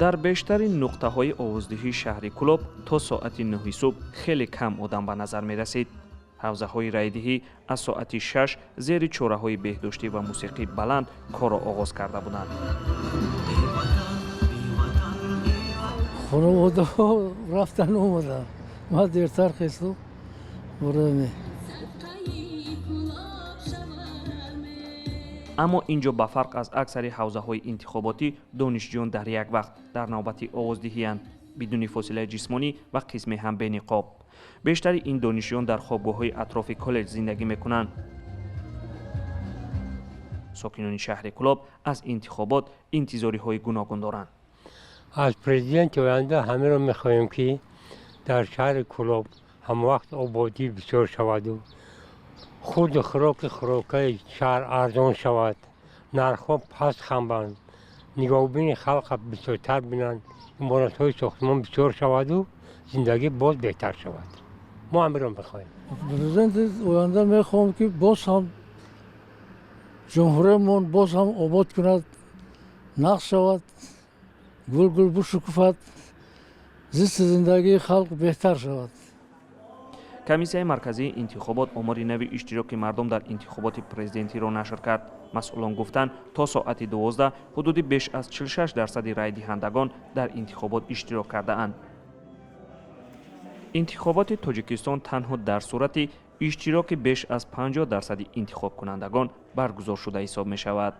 Дар бештари нуқтаҳои овоздиҳии шаҳри Кӯлоб то соати 9-и субҳ хеле кам одам ба назар мерасид. Ҳавзаҳои райдиҳӣ аз соати 6 зери чораҳои беҳдоштӣ ва мусиқии баланд корро оғоз карда буданд. Хонаводаҳо рафтан омаданд, ман дертар хестам бурами. Аммо ин ҷо ба фарқ аз аксари ҳавзаҳои интихоботӣ донишҷӯён дар як вақт дар навбати овоздиҳиянд, бидуни фосилаи ҷисмонӣ ва қисме ҳам бениқоб. Бештари ин донишҷӯён дар хобгоҳҳои атрофи коллеҷ зиндагӣ мекунанд. Сокинони шаҳри Кӯлоб аз интихобот интизориҳои гуногун доранд. Аз президенти оянда ҳамеро мехоҳем, ки дар шаҳри Кӯлоб ҳамавақт ободӣ бисёр шаваду хурду хӯроки хӯрокаи шаҳр арзон шавад, нархҳо паст хамбанд, нигоҳубини халқа бисёртар бинанд, иморатҳои сохтмон бисёр шаваду зиндагӣ боз беҳтар шавад. Мо ҳамеро мехоҳем. Президенти оянда мехоҳам, ки боз ҳам ҷумҳуриямон боз ҳам обод кунад, нақш шавад, гулгул бишукуфад, зисти зиндагии халқ беҳтар шавад. Комиссияи марказии интихобот омори нави иштироки мардум дар интихоботи президентиро нашр кард. Масъулон гуфтанд, то соати 12 ҳудуди беш аз 46% райдиҳандагон дар интихобот иштирок кардаанд. Интихоботи Тоҷикистон танҳо дар сурати иштироки беш аз 50% интихобкунандагон баргузор шуда ҳисоб мешавад.